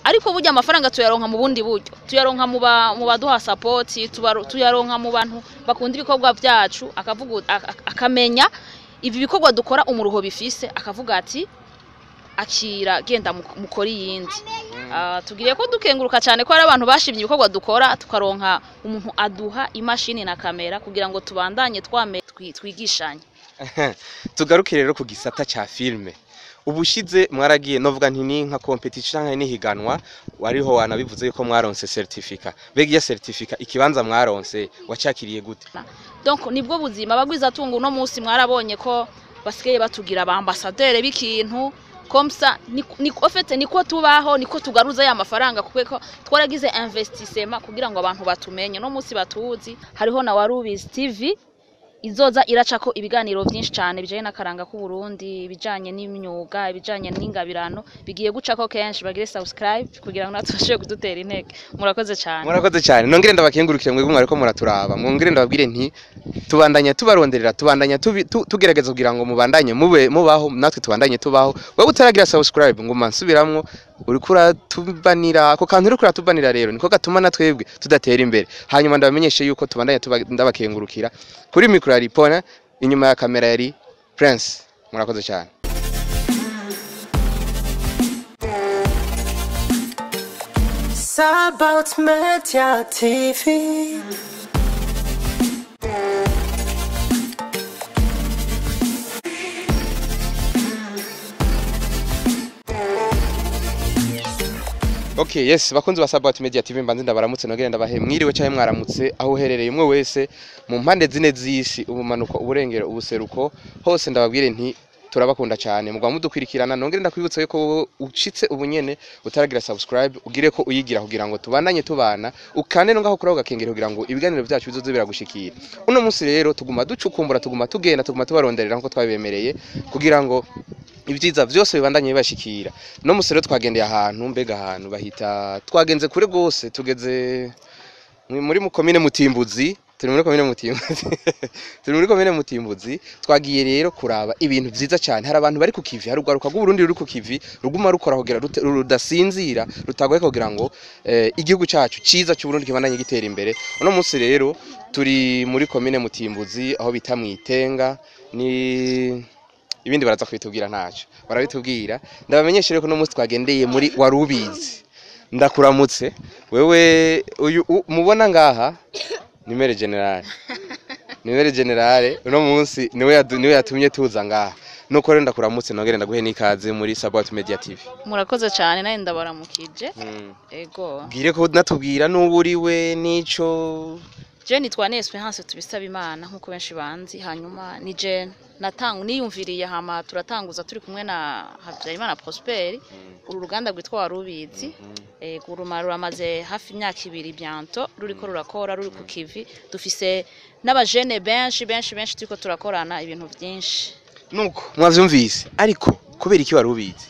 Ariko burya amafaranga tuyaronka mu bundi buryo, tuyaronka mu baduha support, tuyaronka mu bantu bakunda ibikorwa byacu, akavuga akamenya ibi bikorwa dukora umuruho bifise, akavuga ati akira, genda mukore iyindi. Tugiriye ko dukenguruka cyane ko hari abantu bashimye ibikorwa dukora, tukaronka umuntu aduha imashini na kamera kugira ngo tubandanye twame twigishanye. Tugaruke rero ku gisata ca filme. Ubushize mwaragiye, novuga nti ni nka competition canke nihiganwa, wariho wanabivuze yuko mwaronse certificat. Mbega iyo certificat, ikibanza mwaronse, wacakiriye gute? Donc nibwo buzima abagwizatunga uno munsi mwarabonye ko basigaye batugira aba ambassadeur b'ikintu comme ça. Ni en fait niko tubaho, niko tugaruza ya mafaranga, kuko twaragize investissement kugira ngo abantu batumenye. No munsi batuzi, hariho na Warubizi TV izoza iracako ibiganiro vyinshi cane bijanye n'akaranga k'u Burundi, ibijanye n'imyuga, ibijanye n'ingabirano, bigiye gucako kenshi. Bagire subscribe kugira ngo natwe bashobore kudutera intege. Murakoze cane. Murakoze cyane. Nongere ndabakengurukire mwebwe mwariko muraturaba, mwongere ndababwire nti tubandanya tubaronderera, tubandanya tugerageza kugira ngo mubandanye mube mubaho, natwe tubandanye tubaho. Wewe utaragira subscribe, nguma nsubiramwo, uriko uratubanira ako kantu, uriko uratubanira rero niko gatuma na twebwe tudatera imbere. Hanyuma ndabamenyeshe yuko tubandanya ndabakengurukira. Kuri micro yari Pona, inyuma ya kamera yari Prince. Murakoze cyane. About Media TV. Okay, yes, bakunzi ba Sabat Media TV, mbanze ndabaramutse, nogere ndabahe mwiriwe canke mwaramutse aho uherereye umwe wese mu mpande zine z'isi, ubumanuko, uburengero, ubuseruko, hose ndababwire nti turabakunda cyane mugwa mudukwirikirana. Nongere ndakwibutsa yuko wowe ucitse ubunyene utaragira subscribe, ugire ko uyigira kugira ngo tubandanye tubana, ukande no ngaho kuri ako gakengeri kugira ngo ibiganiro byacu bizoze biragushikira. Uno munsi rero tuguma ducukumbura, tuguma tugenda, tuguma tubaronderera nkuko twabibemereye kugira ngo ibyiza byose bibandanye bibashikira. No musi rero twagendeye ahantu, mbega ahantu bahita, twagenze kure gose, tugeze muri mu komine Mutimbuzi, turi muri komine Mutimbuzi, turi muri komine Mutimbuzi. Twagiye rero kuraba ibintu vyiza cyane. Hari abantu bari ku kivi, hari urwaruka rw'Uburundi ruri ku kivi, ruguma rukora kugira rudasinzira, rutagoye kugira ngo igihugu cacu ciza cy'Uburundi kibandanye gitera imbere. Uno munsi rero turi muri komine Mutimbuzi aho bita Mwitenga, ni ibindi baraza kubitubwira, ntacyo barabitubwira. Ndabamenyesha rero ko uno munsi twagendeye muri Warubizi. Ndakuramutse wewe. Uyu mubona ngaha ni Mere General, ni Mere General. Uno munsi niwe yatumye tuza ngaha. Nuko rero ndakuramutse, nongere ndaguhe n'ikaze muri Sabat Media TV. Murakoze cyane, nawe ndabaramukije. Ego. Bwire ko natubwira n'ubu uriwe n'ico. Je nitwa Esperance tubisaba Imana nkuko benshi banzi. Hanyuma ni je natanga niyumviriye, hama turatanguza turi kumwe na Habyarimana Prosper uru ruganda rwitwa Warubizi. Ego, ruramaze hafi imyaka 2 bientôt ruriko rurakora, ruri ku kivi. Dufise n'abajene benshi benshi benshi turiko turakorana ibintu byinshi. Nuko mwavyumvise, ariko kubera iki Warubizi?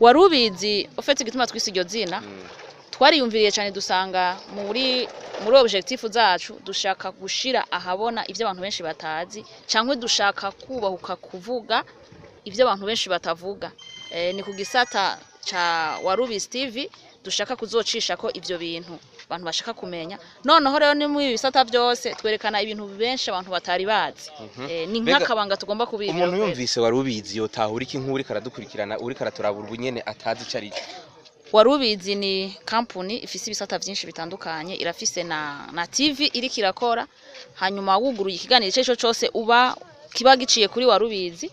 Warubizi, ufite igituma twise iryo zina, twariyumviriye cyane dusanga muri objectif zacu dushaka gushira ahabona ivyo abantu benshi batazi, cyangwa dushaka kubahuka kuvuga ivyo abantu benshi batavuga. Ni ku gisata ca Warubizi TV dushaka kuzocisha ko ivyo bintu abantu bashaka kumenya. Noneho rero ni muri bisata byose twerekana ibintu benshi abantu batari bazi. Ni nk'akabanga tugomba kubibira. Umuntu yumvise Warubizi yotahura iki, nk'uri karadukurikirana, uri karaturabura ubunyene atazi ico ari cyo? Warubizi ni kampuni ifise ibisata vyinshi bitandukanye, irafise na TV iriko irakora. Hanyuma wuguruye ikiganiro ico arico cose uba kiba giciye kuri Warubizi,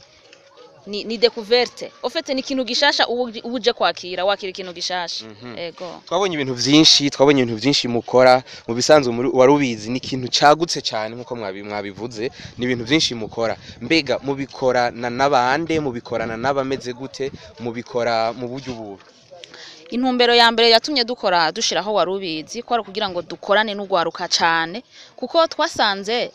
ni découverte. Au fait ni ikintu gishasha uba uje kwakira, wakira ikintu gishasha. Ego. Twabonye ibintu vyinshi, twabonye ibintu vyinshi mukora. Mu bisanzwe muri Warubizi ni ikintu cagutse cyane nkuko mwabivuze, ni ibintu vyinshi mukora. Mbega mubikorana n'abande, mubikorana n'abameze gute, mubikora mu buryo ubuhe? Intumbero ya mbere yatumye dukora dushiraho Warubizi ko ari kugira ngo dukorane n'ugwaruka cane, kuko twasanze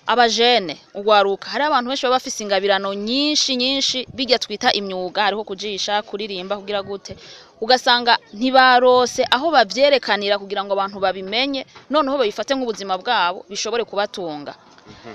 abajene, ugwaruka, hari abantu benshi baba bafise ingabirano nyinshi nyinshi, bijya twita imyuga, hariho kujisha, kuririmba, kugira gute, ugasanga ntibarose aho bavyerekanira kugira ngo abantu babimenye, noneho babifate nk'ubuzima bwabo bishobore kubatunga.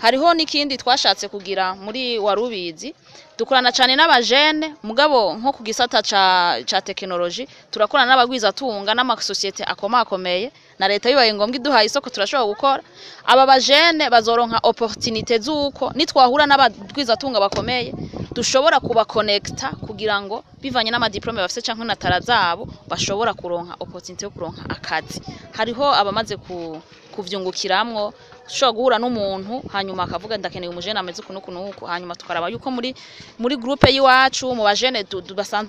Hariho n'ikindi twashatse kugira muri Warubizi. Dukorana cyane n'abajene, mugabo nko ku gisata ca technologie turakorana n'abagwizatunga n'amasosiyete akomakomeye na leta. Bibaye ngombwa iduhaye isoko turashobora gukora. Aba bajene bazoronka opportunité z'uko nitwahura n'abagwizatunga bakomeye dushobora kubakonekta, kugira ngo bivanye n'amadiplome bafise canke na talents zabo bashobora kuronka opportunité yo kuronka akazi. Hariho abamaze kuvyungukiramwo. Ushobora guhura n'umuntu hanyuma akavuga: "Ndakeneye umujene ameze uku n'uku n'uku." Hanyuma tukaraba yuko muri groupe y'iwacu, mu bajene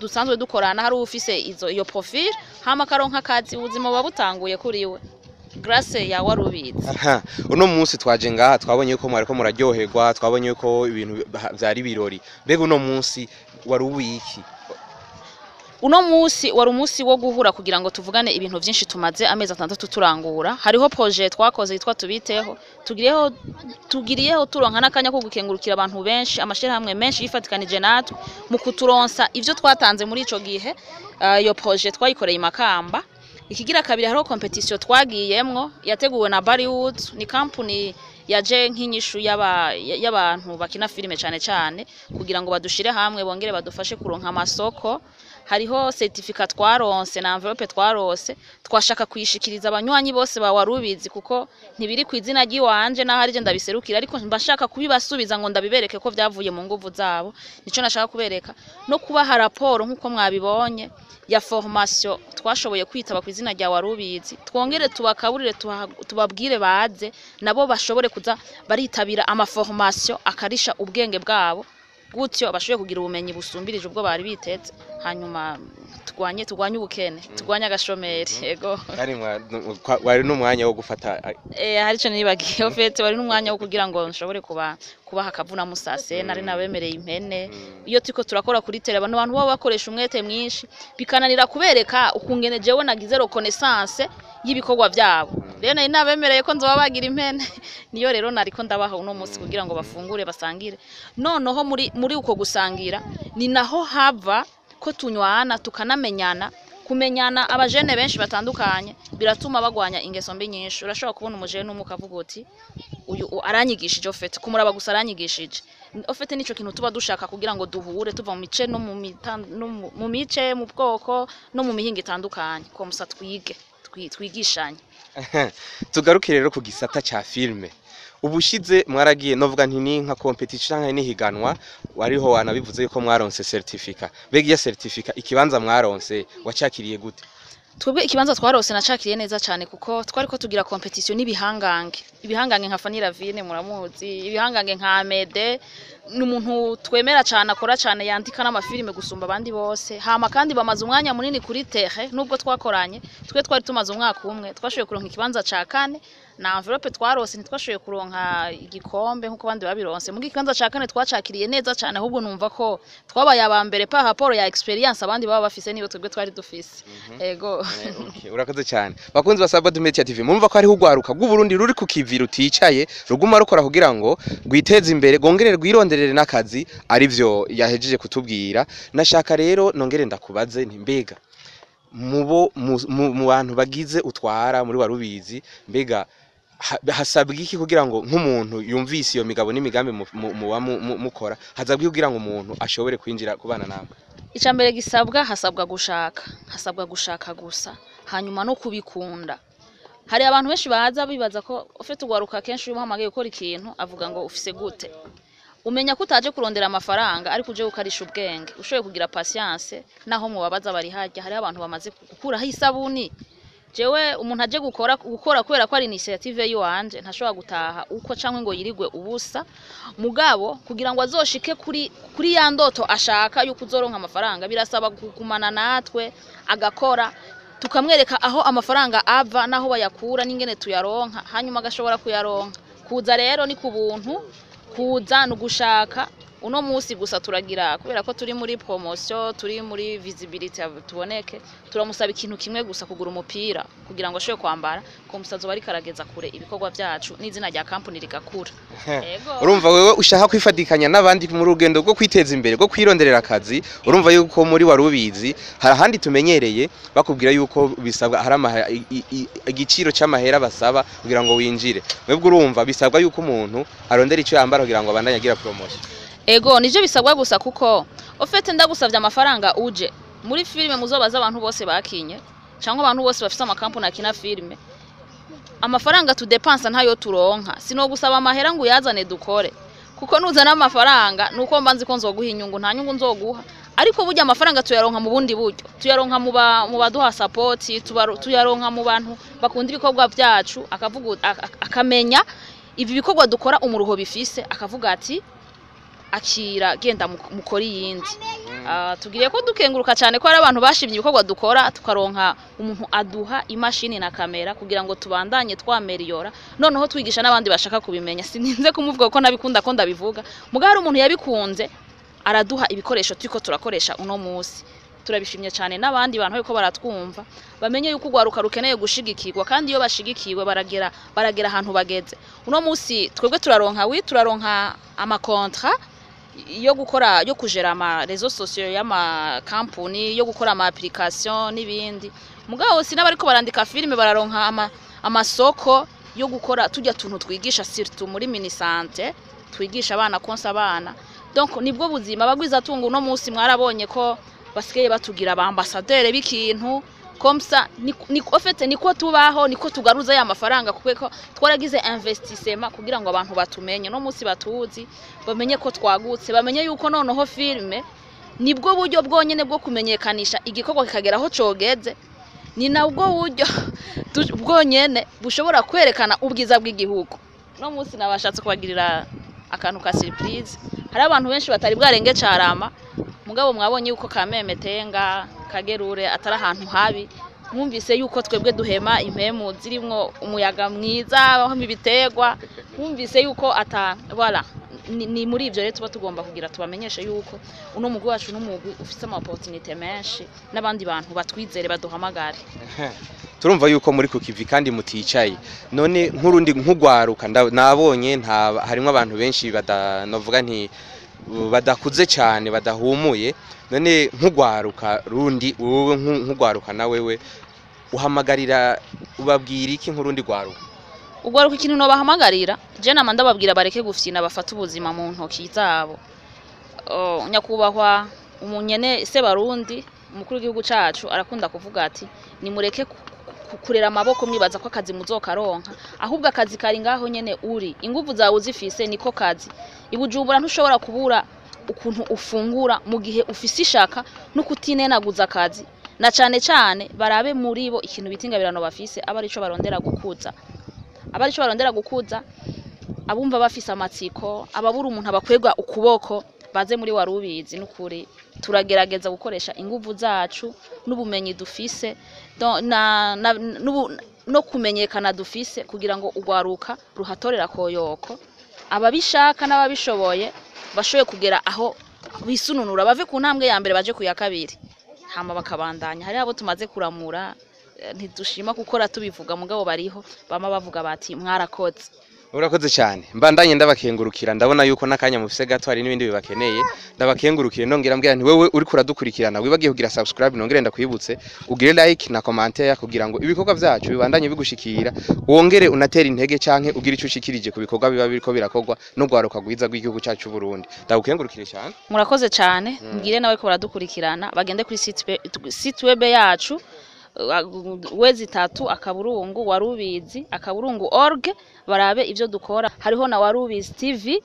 dusanzwe dukorana, hari ufise iyo profil, hama akaronka akazi, ubuzima buba butanguye kuri we grâce ya Warubizi. Aha, uno munsi twaje ngaha, twabonye yuko mwariko muraryoherwa, twabonye yuko ibintu vyari birori. Mbega uno munsi wari uwiki? Uno munsi wari umunsi wo guhura kugira ngo tuvugane ibintu vyinshi tumaze amezi 6 turangura. Hariho projet twakoze yitwa Tubiteho. Tugiriyeho turonka n'akanya ko gukengurukira abantu benshi, amashirahamwe menshi yifatikanije natwe mu kuturonsa ivyo twatanze muri ico gihe. Iyo projet twayikoreye i Makamba. Ikigira kabiri, hariho compétition twagiyemwo yateguwe na Bollywood, ni company yaje nk'inyishu y'abantu bakina filime cane cane, kugira ngo badushire hamwe bongere badufashe kuronka amasoko. Hariho certificat twaronse na enveloppe twarose, twashaka kuyishikiriza abanywanyi bose ba Warubizi, kuko ntibiri ku izina ry'iwanje naho ari je ndabiserukira, ariko mbashaka kubibasubiza ngo ndabibereke ko vyavuye mu nguvu zabo. Nico nashaka kubereka, no kubaha raporo nk'uko mwabibonye ya formation twashoboye kwitaba ku izina rya Warubizi. Twongere tubakaburire, tubabwire baze nabo bashobore kuza baritabira amaformation akarisha ubwenge bwabo, gutyo bashoboye kugira ubumenyi busumbirije ubwo bari biteze, hanyuma turwanye ubukene, turwanye agashomeri, yego. Kandi wari n'umwanya wo gufata Hari ico nibagiye. Au fait, wari n'umwanya wo kugira ngo nshobore kubaha akavuna musase. Nari nabemereye impene. Iyo turiko turakora kuri terrain, abantu baba bakoresha umwete mwinshi, bikananira kubereka ukungene jewe nagize reconnaissance y'ibikorwa vyabo. Rero nari nabemereye ko nzoba bagira impene, niyo rero nariko ndabaha uno munsi kugira ngo bafungure, basangire. Noneho muri uko gusangira ni naho hava ko tunywana, tukanamenyana. Kumenyana abajene benshi batandukanye biratuma bagwanya ingeso mbi nyinshi. Urashobora kubona umujene umwe ukavuga uti: "Uyu aranyigishije." Au fait, kumuraba gusa aranyigishije. Au fait, nico kintu tuba dushaka, kugira ngo duhure tuva mu mice no mu no mu mice, mu bwoko no mu mihinga itandukanye, ko musa twige, twigishanye. Tugaruke rero ku gisata ca filme. Ubushize mwaragiye, novuga nti ni nka compétition canke nihiganwa, wariho wanabivuze yuko mwaronse certificat. Mbega iyo certificat, ikibanza mwaronse wacakiriye gute? Twebwe ikibanza twarose nacakiriye neza cyane, kuko twari ko tugira compétition n'ibihangange, ibihangange nka Fanny Lavine muramuzi, ibihangange nka Amede, ni umuntu twemera cyane, akora cyane, yandika n'amafilime gusumba abandi bose. Hama kandi bamaze umwanya munini kuri terrain. Nubwo twakoranye, twe twari tumaze umwaka umwe, twashoboye kuronka ikibanza ca kane na enveloppe twarose. Ntitwashoboye kuronka igikombe nkuko abandi babironse. Mu ikibanza ca kane twacakiriye neza cyane, ahubwo numva ko twabaye aba mbere par rapport ya expérience abandi baba bafise niyo twebwe twari dufise, ego. Okay, urakoze cyane. Bakunzi ba Sabad Media TV, mumva ko hariho urwaruka rw'Uburundi ruri ku kivi, ruticaye, ruguma rukora kugira ngo rwiteze imbere, rwongere rwironderere n'akazi, arivyo yahejeje kutubwira. Nashaka rero nongere ndakubaze nti: mbega mubo mu bantu bagize utwara muri Warubizi, mbega hasabwa iki kugira ngo nk'umuntu yumvise iyo migabo n'imigambi muba mukora, hasabwa iki kugira ngo umuntu ashobore kwinjira kubana namwe? Icambere gisabwa, hasabwa gushaka, hasabwa gushaka gusa, hanyuma no kubikunda. Hari abantu benshi baza bibaza ko ufite ugwaruka, kenshi iyo umuhamagaye gukora ikintu avuga ngo: "Ufise gute?" Umenya ko utaje kurondera amafaranga, ariko uje gukarisha ubwenge. Ushoboye kugira patience, naho mubabaza bari harya, hariho abantu bamaze gukuraho isabuni. Jewe umuntu aje gukora kubera ko ari initiative yiwanje, ntashobora gutaha uko canke ngo yirigwe ubusa. Mugabo kugira ngo azoshike kuri ya ndoto ashaka yuko uzoronka amafaranga, birasaba kugumana natwe, agakora, tukamwereka aho amafaranga ava n'aho bayakura n'ingene tuyaronka, hanyuma agashobora kuyaronka. Kuza rero ni ku buntu, kuza ni ugushaka. Uno munsi gusa turagira, kubera ko turi muri promotion, turi muri visibility, tuboneke, turamusaba ikintu kimwe gusa: kugura umupira kugira ngo ashobore kwambara ko musazo bari karageza kure ibikorwa vyacu n'izina rya company rigakura. Ego. Urumva, wewe ushaka kwifatikanya n'abandi mu rugendo rwo kwiteza imbere, rwo kwironderera akazi, urumva yuko muri Warubizi hari ahandi tumenyereye bakubwira yuko bisabwa hari igiciro c'amahera basaba kugira ngo winjire. Mwebwe urumva bisabwa yuko umuntu arondera icyo yambara kugira ngo abandanye agira promotion. Ego, nivyo bisabwa gusa, kuko au fait ndagusavye amafaranga uje muri filime, muzobaza abantu bose bakinye cyangwa abantu bose bafise amakampuni akina filime, amafaranga tudepansa ntayo turonka. Sinogusaba amahera ngo uyazane dukore, kuko nuzana amafaranga nuko mba nzi ko nzoguha inyungu, nta nyungu nzoguha. Ariko burya amafaranga tuyaronka mu bundi buryo, tuyaronka mu baduha support, tuyaronka mu bantu bakunda ibikorwa byacu, akavuga akamenya ibi bikorwa dukora umuruho bifise, akavuga ati: "Akira, genda mukore iyindi." Tugiriye ko dukenguruka cyane ko hari abantu bashimye ibikorwa dukora, tukaronka umuntu aduha imashini na kamera kugira ngo tubandanye twameriyora, noneho twigisha n'abandi bashaka kubimenya. Sininze kumuvuga ko nabikunda ko ndabivuga, muga hari umuntu yabikunze araduha ibikoresho turiko turakoresha uno munsi. Turabishimye cyane. N'abandi bantu bariko baratwumva bamenye yuko urwaruka rukeneye gushigikirwa, kandi iyo bashigikiwe baragera ahantu bageze uno munsi. Twebwe turaronka, wi turaronka ama contrat yo gukora, yo kujera ama réseaux sociaux y'ama kampuni, yo gukora ama application n'ibindi. Mugabo si n'abariko barandika filime bararonka amasoko yo gukora tujya tuntu twigisha, surtout muri minisante twigisha abana konsa abana. Donc nibwo buzima abagwiza tunga uno munsi. Mwarabonye ko basigaye batugira ba ambassadeur b'ikintu comme ça. Ni en fait niko tubaho, niko tugaruza ya mafaranga, kuko ko twaragize investissement kugira ngo abantu batumenye. No munsi batuzi, bamenye ko twagutse, bamenye yuko noneho filme nibwo buryo bwonyene bwo kumenyekanisha igikorwa kikagera aho cogeze, ni nabwo buryo bwonyene bushobora kwerekana ubwiza bw'igihugu. No munsi nabashatse kubagirira akantu ka surprise. Hari abantu benshi batari bwarenge Carama, mugabo mwabonye yuko Kameme, Tenga, Kagerure atari ahantu habi. Mwumvise yuko twebwe duhema impemu zirimwo umuyaga mwiza, aho ibiterwa, mwumvise yuko ata voilà. Ni muri ivyo rero tuba tugomba kugira tubamenyeshe yuko uno mugwi wacu n'umugwi ufise ama opportunité menshi, n'abandi bantu batwizere baduhamagare. Turumva yuko muri ku kivi kandi muticaye. None nk'urundi nk'ugwaruka, nabonye nta harimwo abantu benshi bada novuga nti badakuze cyane, badahumuye. None nk'ugwaruka rundi, wowe nk'ugwaruka na wewe uhamagarira, ubabwira iki nk'urundi gwaruka? Ugwaruka, ikintu nobahamagarira je, nama ndababwira bareke gufyina, bafate ubuzima mu ntoki zabo. Oh, nyakubahwa umunyene Sebarundi, umukuru w'igihugu cacu, arakunda kuvuga ati: "Nimureke kurera amaboko mwibaza ko akazi muzokaronka, ahubwo akazi kari ngaho nyene uri, inguvu zawe uzifise niko kazi." Ibujumbura ntushobora kubura ukuntu ufungura mu gihe ufise ishaka no kutinenaguza akazi. Na cane cane barabe muri bo ikintu bita ingabirano bafise, aba arico barondera gukuza, aba arico barondera gukuza. Abumva bafise amatsiko, ababura umuntu abakwegwa ukuboko, baze muri Warubizi. N'ukuri turagerageza gukoresha inguvu zacu n'ubumenyi dufise no kumenyekana dufise kugira ngo urwaruka ruhatorera koyoko, ababishaka n'ababishoboye bashoboye kugera aho bisununura, bave ku ntambwe ya mbere baje ku ya kabiri, hama bakabandanya. Hari abo tumaze kuramura, ntidushima gukora tubivuga, mugabo bariho bama bavuga bati: "Mwarakoze." Urakoze cyane. Mbandanye ndabakengurukira, ndabona yuko n'akanya mufise gato, hari n'ibindi bibakeneye. Ndabakengurukire, nongera mbwira nti wewe uriko uradukurikirana, wibagiye kugira subscribe, nongere ndakwibutse ugire like na commentaire kugira ngo ibikorwa vyacu bibandanye bigushikira, wongere unatera intege canke ugire ico ushikirije ku bikorwa biba biriko birakorwa no gwaruka rwiza rw'igihugu cacu c'u Burundi. Ndagukengurukire cyane. Murakoze cyane. Mbwire nawe ko baradukurikirana bagende kuri site web yacu, w3.warubizi.org, barabe ivyo dukora. Hariho na Warubizi TV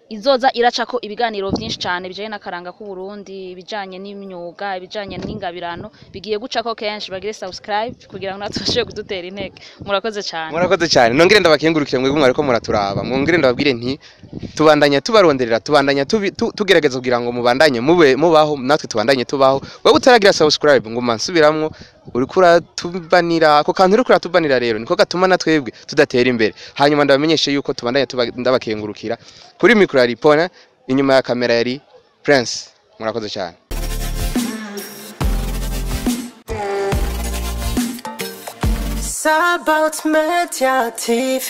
izoza iracako ibiganiro vyinshi cane bijanye n'akaranga k'u Burundi, ibijanye n'imyuga, ibijanye n'ingabirano, bigiye gucako kenshi. Bagire subscribe kugira ngo natwe bashobore kudutera intege. Murakoze cyane. Murakoze cyane. Nongere ndabakengurukire mwebwe mwariko muraturaba, mwongere ndababwire nti tubandanya tubaronderera, tubandanya tugerageza kugira ngo mubandanye mube mubaho, natwe tubandanye tubaho. Wewe utaragira subscribe, nguma nsubiramwo, uriko uratubanira ako kantu, uriko uratubanira rero niko gatuma na twebwe tudatera imbere. Hanyuma ndabamenyeshe yuko tubandanya ndabakengurukira. Kuri micro ya Ripona. Inyuma ya kamera yari Prince. Murakoze cyane. Sabaut Media TV.